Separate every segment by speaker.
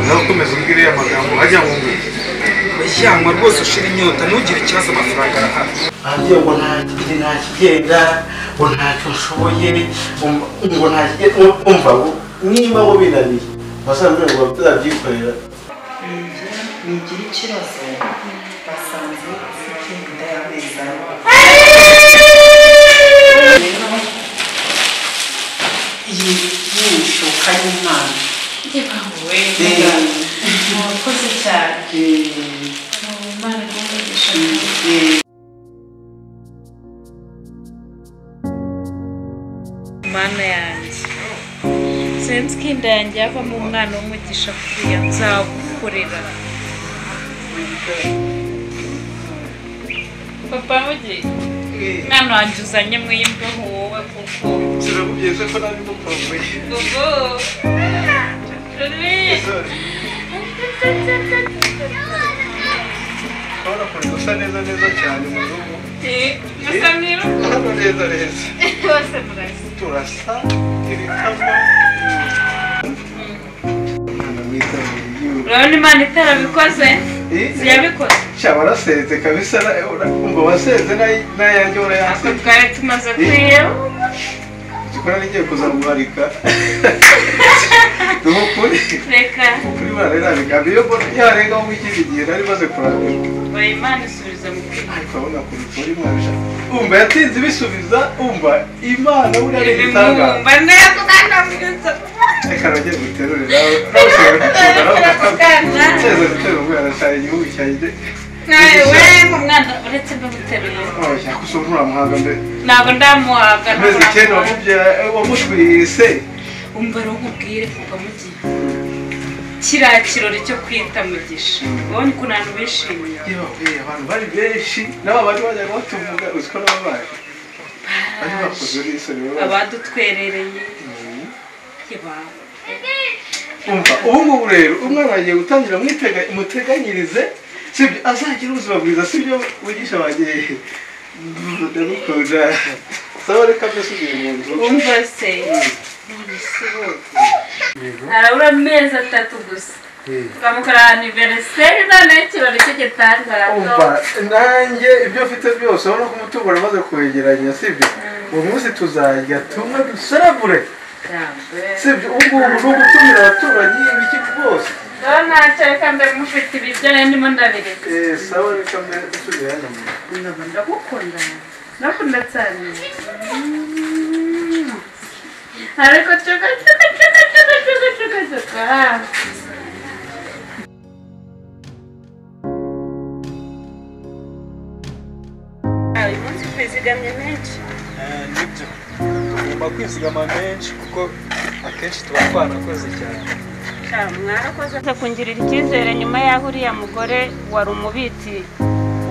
Speaker 1: Nawe ukomeza umbwire amagambo hajya ngo
Speaker 2: yanywa rwose ushira inyota ntugire ikibazo amafaranga arahari.
Speaker 3: Agiye ngo nta kigenda ngo ntacyo nshoboye ngo nta kigenda umva niba ngo binaniye basanga ngo batazabyikorera.
Speaker 4: Nigira ikibazo basanze ufite inda y'amezi ane. Iyi ni ishuka y'umwana.
Speaker 5: Murakoze cyane. Imana iguhe. Mana yanjye sinzi ko inda yanjye yavamo umwana w'umugisha kuriya nzagukorera. Papa mugi mwana wanjye uzanye mwiyimbeho wowe kuko
Speaker 1: sinakubwiye ko nabi gukumbuye.
Speaker 5: Gogo
Speaker 1: Urabona ukuntu usa neza neza cyane mu rugo.
Speaker 5: Musa mwiruko.
Speaker 1: Hano neza neza.
Speaker 5: Bose murasa.
Speaker 1: Turasa ibikama. Umwana mwiza.
Speaker 5: Urabona Imana itarabikoze? Yabikoze.
Speaker 1: Sha warasenze kabisa umva wasenze n'ayanjye urayansenze.
Speaker 5: Ako twari tumaze kwiyo.
Speaker 1: Zikora n'igiye kuzamuharika. Nukuri.
Speaker 5: Reka.
Speaker 1: Kuri bararabika biyo yarenga mu ikindi gihe nari maze kurambirwa.
Speaker 5: Oya Imana isubiza mu kwiga.
Speaker 1: Ariko urabona ukuntu uri mwabisha. Umva yatinze ibisubiza umva Imana buriya ari igitangaza.
Speaker 5: Umva ndakugana mwiza.
Speaker 1: Reka nongere nguterure nawe. Nawe ushobora guterura umwana cyane igihugu cyanjye.
Speaker 5: Nawe we umwana uretse mbamuteruye.
Speaker 1: Oya kusura nturamuhaga mbe.
Speaker 5: Ntabwo ndamuhaga.
Speaker 1: Amezi 9 wamutwise.
Speaker 5: Umva rero nkubwire kuva mugiye kiriya kirori cyo kwita Mugisha ubonye ukuntu abantu bishimye.
Speaker 1: Abantu bari benshi n'aba bari bajyaga batuvuga uzi ko nabo baje bari bakoze n'isoni
Speaker 5: abadutwerereye.
Speaker 1: Umva ubu ngubu rero umwana agiye gutangira muteganyirize sibyo azagira ubuzima bwiza sibyo Mugisha wanjye ndagukunda. Sawa reka mbese ugiye mu nzu.
Speaker 5: Umva se arabura amezi 3 gusa tukamukora aniveriseri noneho ikirori cy'igitangaza.
Speaker 1: Umva nanjye ibyo mfite byose urabona ko umutungo uramaze kwegeranya sibyo uwo munsi tuzajya tumwe duserebure sibyo ubu ngubu ni ugutumira abaturanyi ibiki rwose.
Speaker 5: Ndabona ntacyo reka mbe mufite ibiryo rero ndimo ndabireka.
Speaker 1: Sawa reka mbe nsubire hano mu
Speaker 5: nzu. Ndagukunda ndakunda cyane. Ariko cuka cuka cuka cuka cuka cuka cuka. Uyu munsi twizigamye menshi.
Speaker 6: Nibyo tugomba kwizigama menshi kuko akenshi tuba twanakoze cyane.
Speaker 5: Mwarakoze kungirira icyizere nyuma y'aho uriya mugore wari umubitsi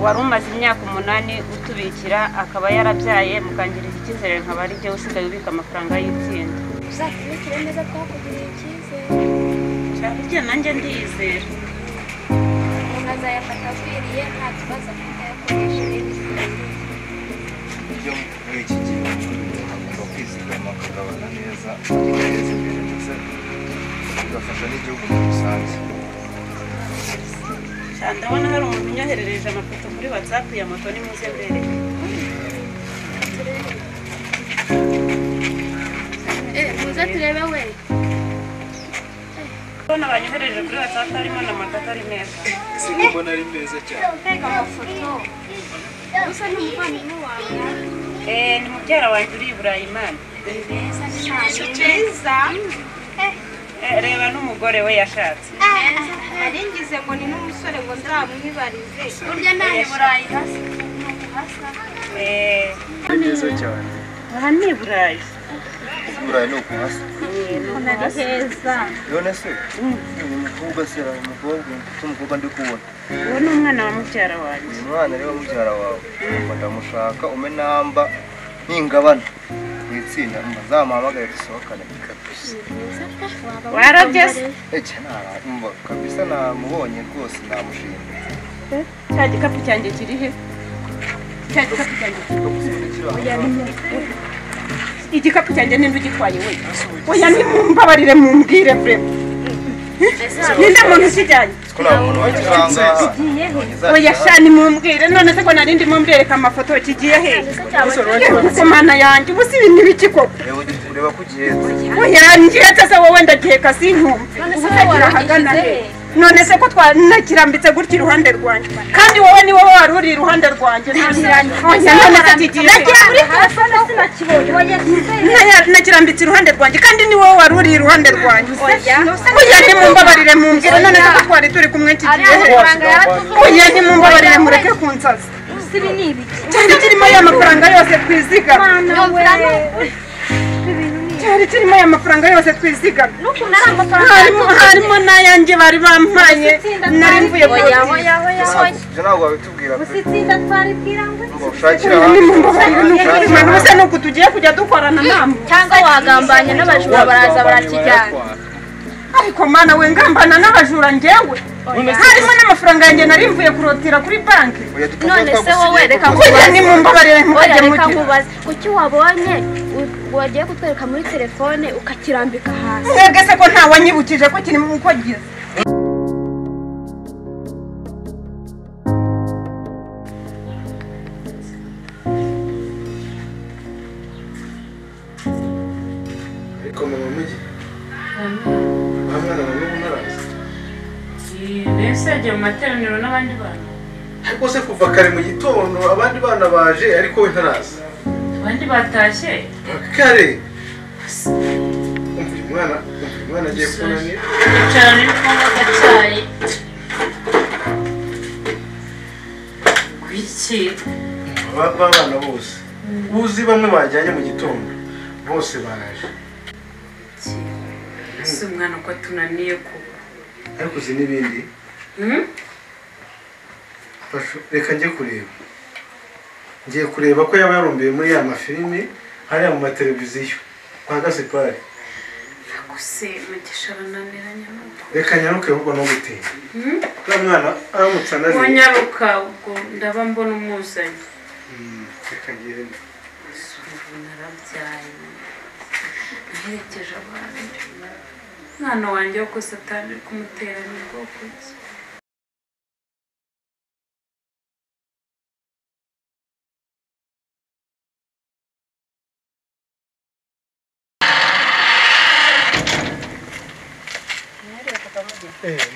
Speaker 5: wari umaze imyaka 8 utubikira akaba yarabyaye mukangirira icyizere nkaba ari jye usigaye ubika amafaranga y'itsinda.
Speaker 7: Uzatubikire neza twakugiriye icyizere.
Speaker 5: Burya nanjye ndiyizera.
Speaker 7: Umuntu azayafata akwiriye nta kibazo afite yakoresheje.
Speaker 8: Ibyo muri iki gihe agomba kwizigama akagabana neza akiteza imbere ndetse bigafasha n'igihugu muri rusange.
Speaker 5: Ndabona hari umuntu unyoherereje amafoto kuri WhatsApp ya moto nimuze mbereke.
Speaker 7: Muze turebe we.
Speaker 5: Ndabona banyoherereje kuri WhatsApp harimo na moto atari meza.
Speaker 6: Ese ko mbona ari meza cyane.
Speaker 7: Mbega amafoto. Gusa ni umuvandimwe wawe.
Speaker 5: Ni mubyara wanjye uri i Burayi Imana.
Speaker 7: Beza ni meza.
Speaker 5: Reba n'umugore we yashatse.
Speaker 7: Naringize ngo ni n'umusore ngo nzamwibarize. Burya nta Burayi hasa. Hasa.
Speaker 6: Ni meza cyane.
Speaker 5: Aha ni i Burayi.
Speaker 8: Burayi ni ukuhasa.
Speaker 7: Ni heza.
Speaker 8: None se uyu mukobwa se umukobwa ndi kubona.
Speaker 5: Uwo ni umwana wa mubyara wanjye.
Speaker 8: Uyu mwana rero mubyara wawe. Ndamushaka ume namba ningabana mu itsinda nzamuhamagare dusohokane kabisa.
Speaker 5: Warabye se?
Speaker 8: Kabisa namubonye rwose namushimye.
Speaker 5: Cya gikapu cyanjye kiri he? Cya gikapu cyanjye. Igikapu cyanjye ninde ugitwaye we? Oya nimumbabarire mumbwire vraiment. Ninde muntu ukijyanye?
Speaker 8: Ko nta muntu wakiranga.
Speaker 5: Oya sha nimumbwire none se ko nari ndimo mbereka amafoto kigiye he? Kuko mana yanjye ubu si ibintu biki koko?
Speaker 8: Ureba ko ugihetse.
Speaker 5: Oya ngihetse se wowe ndagiheka sinkumve. Ubu se kirahagana he? None se ko twanakirambitse gutya iruhande rwanjye kandi wowe ni wowe wari uri iruhande rwanjye. Oya none se kigiye he?
Speaker 7: Nagira muri telefone sinakibonye.
Speaker 5: Nakirambitse iruhande rwanjye kandi ni wowe wari uri iruhande rwanjye. Oya nimumbabarire mumbwire none se ko twari turi kumwe kigiye he? Oya nimumbabarire mureke kunsaza. Cyari kirimo ya mafaranga yose twizigama. Cyari kirimo ya mafaranga yose twizigama. Harimo n'ayanjye bari bampaye nari mvuye ku
Speaker 8: Ibyo ntabwo wabitubwira pe.
Speaker 5: Ubuse ni uku tugiye kujya dukorana namwe
Speaker 7: cyangwa wagambanye n'abajura baraza barakijyana.
Speaker 5: Ariko mana we ngambana n'abajura njyewe harimo n'amafaranga yanjye nari mvuye kurotira kuri banki.
Speaker 7: None se wowe reka
Speaker 5: nkubaze, nimumbabarire mukajya
Speaker 7: mugira kuki wabonye wagiye kutwereka muri telefone ukakirambika hasi?
Speaker 5: Mwebwe se ko nta wanyibukije ko kiri uko gize?
Speaker 1: Ariko mama mugi mwana na n'ubu ntaraza.
Speaker 5: Mbese yagiye mu materaniro n'abandi bana?
Speaker 1: Ariko se kuva kare mu gitondo abandi bana baje ariko we ntaraza.
Speaker 5: Abandi batashye?
Speaker 1: Kare. Umva umwana agiye kunanira.
Speaker 5: Yicara ni kunywa agacyayi. Kuki?
Speaker 1: Abana bose uzi bamwe bajyanye mu gitondo bose baraje.
Speaker 5: Si umwana ko tunaniye kuba.
Speaker 1: Ariko uzi n'ibindi? Reka njye kureba. Ngiye kureba ko yaba yarumbiye muri ya mafilimi hariya mu mateleviziyo kwa Gasipari.
Speaker 5: Gusa Mugisha arananiranye nuko.
Speaker 1: Reka nyaruke ahubwo no gutinda. Uriya mwana aramutse ananiwe.
Speaker 5: Nyaruka ubwo ndaba mbona umuzanye.
Speaker 1: Reka ngende.
Speaker 5: Ubu narabyaye. Naherekeje abandi. Mwana wanjye ko satani ari kumuteranya ubwoko ki?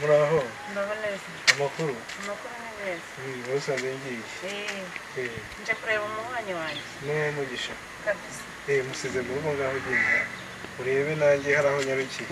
Speaker 1: Muraho.
Speaker 5: Amakuru
Speaker 1: Amakuru.
Speaker 5: Amakuru ni meza.
Speaker 1: Ubusanzwe ngiye.
Speaker 5: Nje kureba umuhwanyi wanjye.
Speaker 1: No Mugisha.
Speaker 5: Kabisa.
Speaker 1: Musize mu rugo ngaho ugenda. Urebe nanjye hari aho nyarukiye.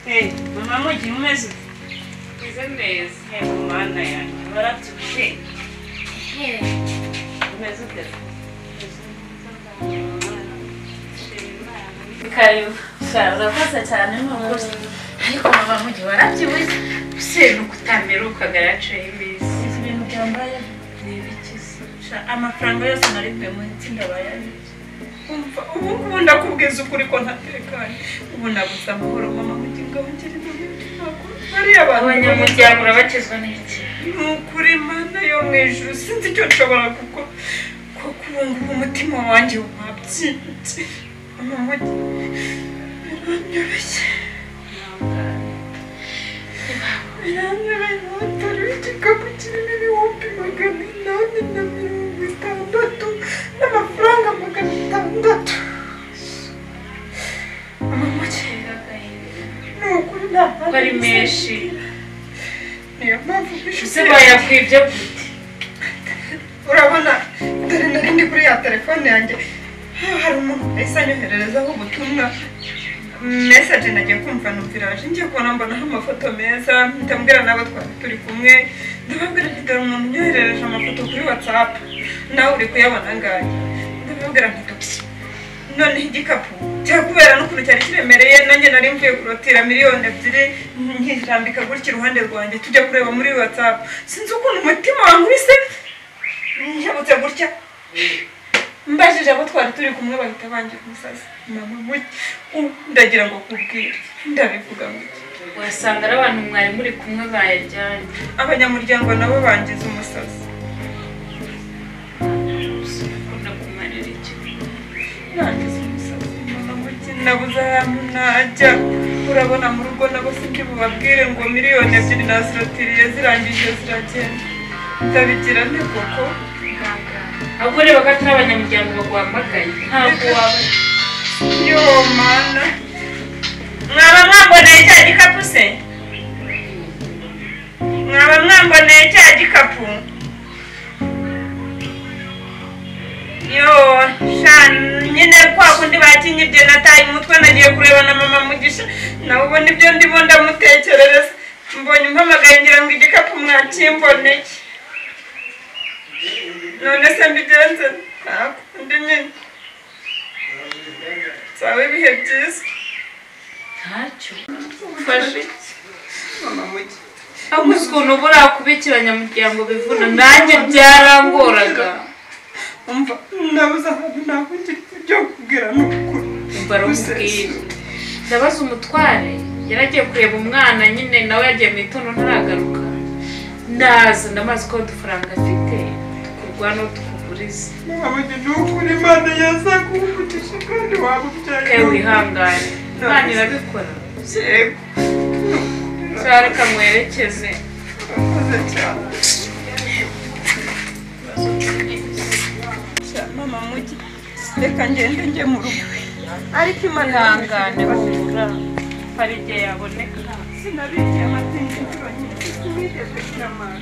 Speaker 5: Yego. Mama Mugi umeze ute? Neza. Yego mana yanjye warabyibushye. Umeze ute? Karibu. Urakoze cyane nukuri. Ariko mama Mugi warabyibushye. Ese nuko utamerukaga yaciyeho iminsi.
Speaker 9: Izi bintu byambaye
Speaker 5: ni ibiki se?
Speaker 9: Amafaranga yose narikuye mu itsinda bayabitse. Umva ubu ngubu ndakubwiza ukuri ko ntatekanye. Ubu nabuze amahoro mama Mugi ngo ngire ntabwo bariya bantu
Speaker 5: abanyamuryango urabakizwa n'iki?
Speaker 9: Ni ukuri Mana yo mu ijuru sinzi icyo nshobora gukora kuko ubu ngubu umutima wanjye wabyimbye. Mama Mugi biranyoroshye. Biranyoroshye utari igikapu kirimo 860,000 n'amafaranga 600. Mama Mugi ni ukuri nta
Speaker 5: ari menshi.
Speaker 9: Niyo mpamvu
Speaker 5: ese bayakwibye gute?
Speaker 9: Urabona dore nari ndi kuri ya telefone yanjye hari umuntu wahise anyohererezaho ubutumwa message nagiye kumva numva iraje ngiye kubona mbonaho amafoto meza mpita mbwira n'abo twari turi kumwe ndababwira nti dore umuntu unyoherereje amafoto kuri WhatsApp nawe uri kuyabona ngaya ndababwira nti noneho igikapu cyakubera n'ukuntu cyari kiremereye nanjye nari mvuye kurotira 2,000,000 nkirambika gutya iruhande rwanjye tujya kureba muri WhatsApp sinzi ukuntu umutima wankubise nkebutse gutya Mbajije abo twari turi kumwe bahita bangira umusazi. Mama muke ndagira ngo kubwire ndabivuga ngo
Speaker 5: wasanga ari abantu mwari muri kumwe bayajyanye.
Speaker 9: Abanyamuryango nabo bangize umusazi.
Speaker 5: Ukunda kumarira iki?
Speaker 9: Bangize umusazi mama muke nabuze ahantu najya. Urabona mu rugo nabo sindi bubabwire ngo 2 miliyoni nazirotiriye zirangije ziragenda. Ndabigira nte koko?
Speaker 5: Ahubwo reba ko atari abanyamuryango baguhamagaye ntabwo waba.
Speaker 9: Yo mana, mwaba mwamboneye cya gikapu se? Mwaba mwamboneye cya gikapu? Yo sha nyine kwa kundi bakinyibye nataye umutwe nagiye kureba na mama Mugisha nawe ubona ibyo ndimo ndamutekerereza. Mbonye umpamagaye ngira ngo igikapu mwakimboneye. None se mbigenze ntakundi nyine. Sawa ibihe byiza.
Speaker 5: Ntacyo.
Speaker 9: Mfashe mama Mugi.
Speaker 5: Ahubwo ukuntu buriya kubikira abanyamuryango bivuna nanjye byarangoraga.
Speaker 9: Umva nabuze ahantu nahugira ibyo kubwira ni ukuri.
Speaker 5: Umva rumubwira. Ndabaza umutware yaragiye kureba umwana nyine nawe yagiye mu itondo ntaragaruka. Ndaza ndamazi ko udufaranga afite tukurwana tukuguriza.
Speaker 9: Mama Mugi ni ukuri Imana yazaguha kandi waba ubyaye.
Speaker 5: Ke wihangane. Imana irabikora.
Speaker 9: Yego.
Speaker 5: Reka mwerekeze.
Speaker 9: Urakoze cyane. Mama Mugi reka ngende njye mu rugo. Ariko Imana
Speaker 5: ihangane humura. Hari igihe yaboneka.
Speaker 9: Sinabikiye amatinda inshuro nyinshi sinigeze kuyamara.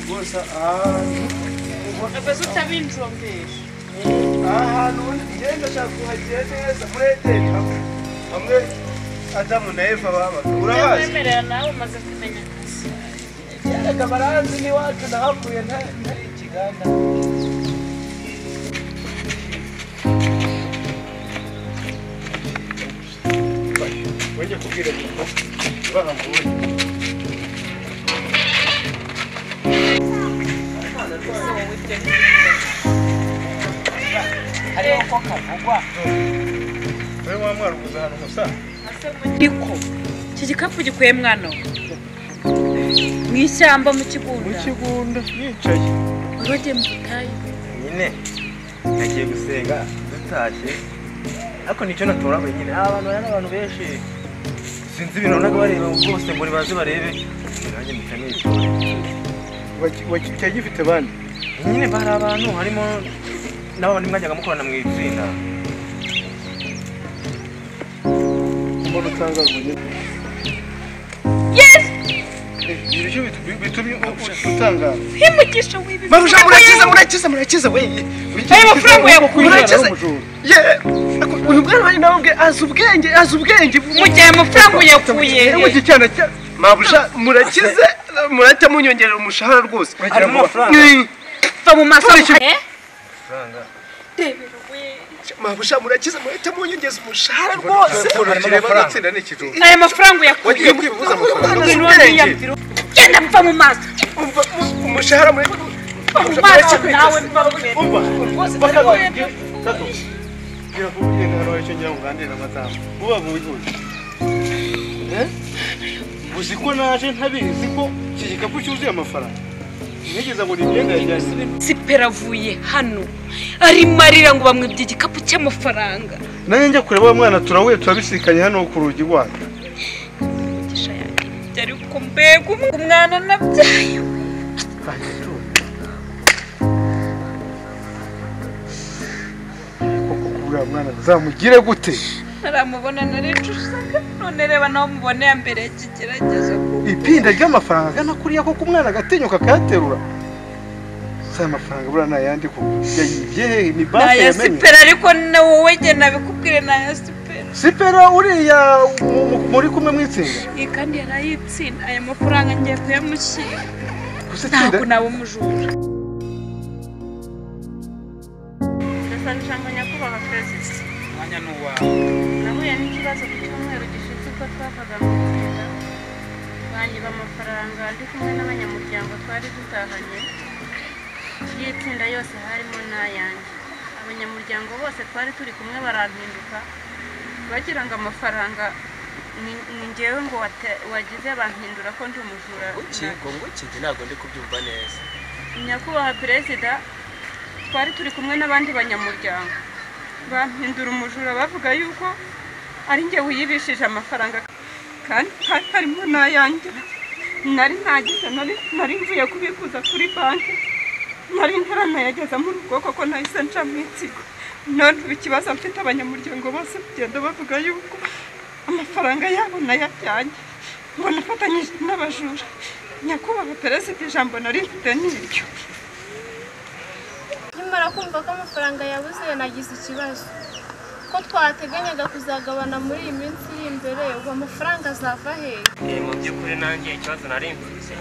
Speaker 1: Rwose ahantu ahantu ngenda nshaka kuhagera neza muri Edeni hamwe Adamu na Eva babaga. Urahazi?
Speaker 5: Nawe umaze kumenya akazi.
Speaker 1: Kereka baranzi n'iwacu nahavuye ntari ikiganda. Wajya kubwira ko bahambuye.
Speaker 4: Hariho ko kavugwa.
Speaker 1: Wewe wa mwaruguza hano musa.
Speaker 5: Ariko iki gikapu gikuye mwana we mu ishyamba mu kigunda.
Speaker 1: Mu kigunda yicaye.
Speaker 5: Uroge mu butayu.
Speaker 8: Nyine nagiye gusenga dutashye. Ariko nicyo natoraguye nyine. Abantu bari abantu benshi. Sinzi ibintu naga bareba bose ngo baze barebe. Nanjye mpita nitora.
Speaker 1: Cyari gifite bande?
Speaker 8: Nyine bari abantu harimo n'abandi mwajyaga mukorana mu itsinda.
Speaker 1: Mbona utanga ubuye.
Speaker 7: Yes!
Speaker 1: Ibyo bitumye utangara.
Speaker 7: Himugisha wibi.
Speaker 3: Marusha murakiza murakiza murakiza we.
Speaker 7: Ayo mafaranga yakuye.
Speaker 3: Murakiza. Ye uyu mwana wari nawe ubwe azi ubwenge azi ubwenge.
Speaker 7: Mu gihe amafaranga yakuye.
Speaker 3: Mu gihe cyana cya Mabusha murakize murahita munyongerera umushahara rwose.
Speaker 8: Harimo amafaranga.
Speaker 7: Va mu maso.
Speaker 8: Amafaranga.
Speaker 3: Mabusha murakize murahita munyongeza umushahara rwose.
Speaker 7: Aya mafaranga yakuye.
Speaker 1: Wagiye kwibuza amafaranga.
Speaker 7: Genda mva mu maso.
Speaker 3: Umva umushahara muri
Speaker 7: mu maso nawe mva
Speaker 1: umva. Gira kuvuye hano icyo ngira ngo ngandire n'amatamu. Uba buhuje. Eh? Uzi ko naje ntabizi ko iki gikapu cyuzuye amafaranga. Nigeze ngo imyenda yajyanye.
Speaker 7: Sipera avuye hano arimo arira ngo bamwibye igikapu cy'amafaranga.
Speaker 1: Nanjye njya kureba wa mwana turahuye turabisikanye hano ku rugi rwacu.
Speaker 7: Umugisha yanjye ariko mbega umwana nabyaye.
Speaker 1: Koko kubura mwana zamugire gute?
Speaker 9: Naramubona naricusaga none reba nawe muboneye mbere y'ikigeragezo.
Speaker 1: Ipinda ry'amafaranga agana kuriya koko umwana agatinyuka akayaterura. Se amafaranga buriya ni ayandi koko yayibye ni banki
Speaker 9: Naya
Speaker 1: yamenye.
Speaker 9: Sipera, ariko na wowe njye nabikubwire, naya Sipera.
Speaker 1: Sipera uriya muri kumwe mu itsinda?
Speaker 9: Iyi kandi yarayitsinda, aya mafaranga ngiye kuyamushyira.
Speaker 1: Gusa itsinda
Speaker 9: Ntabwo naba umujura.
Speaker 5: Ndasaba ijambo, nyakubahwa perezida.
Speaker 2: Umwanya ni uwawe.
Speaker 5: Nahuye n'ikibazo ku cyumweru gishize ubwo twavaga mu itsinda, banyiba amafaranga ndi kumwe n'abanyamuryango twari dutahanye y'itsinda yose, harimo n'ayanjye. Abanyamuryango bose twari turi kumwe barampinduka, bagira ngo amafaranga ni njyewe ngo wagize, bampindura ko ndi umujura.
Speaker 10: Ngo nguki? Njye ntabwo ndi kubyumva neza.
Speaker 5: Nyakubahwa perezida, twari turi kumwe n'abandi banyamuryango, bampindura umujura, bavuga yuko ari njye wiyibishije amafaranga kandi hari harimo n'ayanjye nari ntagize, nari mvuye kubikuza kuri banki, nari ntaranayageza mu rugo koko nahise nca mu itsinda. None ubu ikibazo mfite, abanyamuryango bose bagenda bavuga yuko amafaranga yabo nayajyanye, ngo nafatanyije n'abajura. Nyakubahwa perezida, ijambo nari mfite ni iryo.
Speaker 7: Nkimara kumva ko amafaranga yabuze nagize ikibazo, ko twateganyaga kuzagabana muri iyi minsi iri imbere, ubu amafaranga azava hehe?
Speaker 10: Mu by'ukuri nanjye ikibazo nari mfite,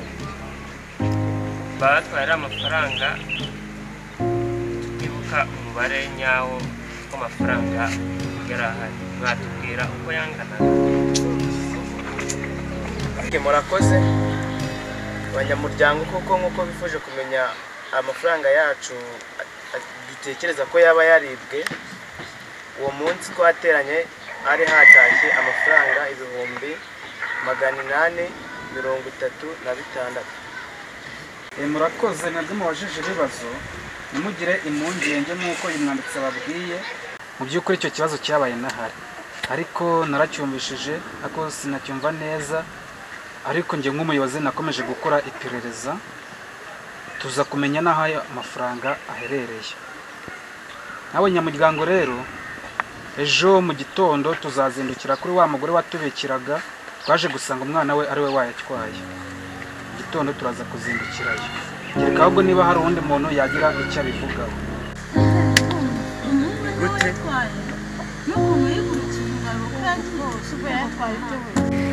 Speaker 10: batwaye ari amafaranga tutibuka umubare nyawo w'amafaranga yari ahari. Mwatubwira uko yanganaga?
Speaker 11: Okay, murakoze abanyamuryango. Koko nk'uko bifuje kumenya amafaranga yacu dutekereza ko yaba yaribwe, uwo munsi twateranye hari hatashye amafaranga 836,000.
Speaker 2: Murakoze mwebwe mubajije ibibazo. Ntimugire impungenge, nk'uko uyu mwanditsi ababwiye, mu by'ukuri icyo kibazo cyabaye nahari, ariko naracyumvishije ariko sinacyumva neza. Ariko njye nk'umuyobozi nakomeje gukora iperereza, tuza kumenya n'aho ayo mafaranga aherereye. Nawe nyamuryango rero, ejo mu gitondo tuzazindukira kuri wa mugore watubikiraga, twaje gusanga umwana we ari we wayatwaye. Mu gitondo turaza kuzindukirayo. Kereka ahubwo niba hari uwundi muntu yagira icyo abivugaho.
Speaker 10: Gute?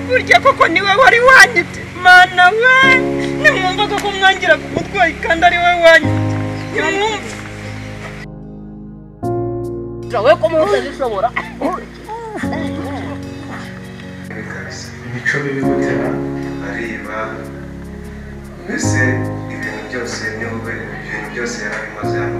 Speaker 9: Burya koko niwe wari wanyibye! Mana we, nimwumvaga ko mwangira ku mutwayi kandi ari we wanyibye, nimwumva.
Speaker 12: We ko mutazishobora.
Speaker 13: Imico mibi gutera ariba, mbese ibintu byose ni wowe, ibintu byose yarabimaze hano.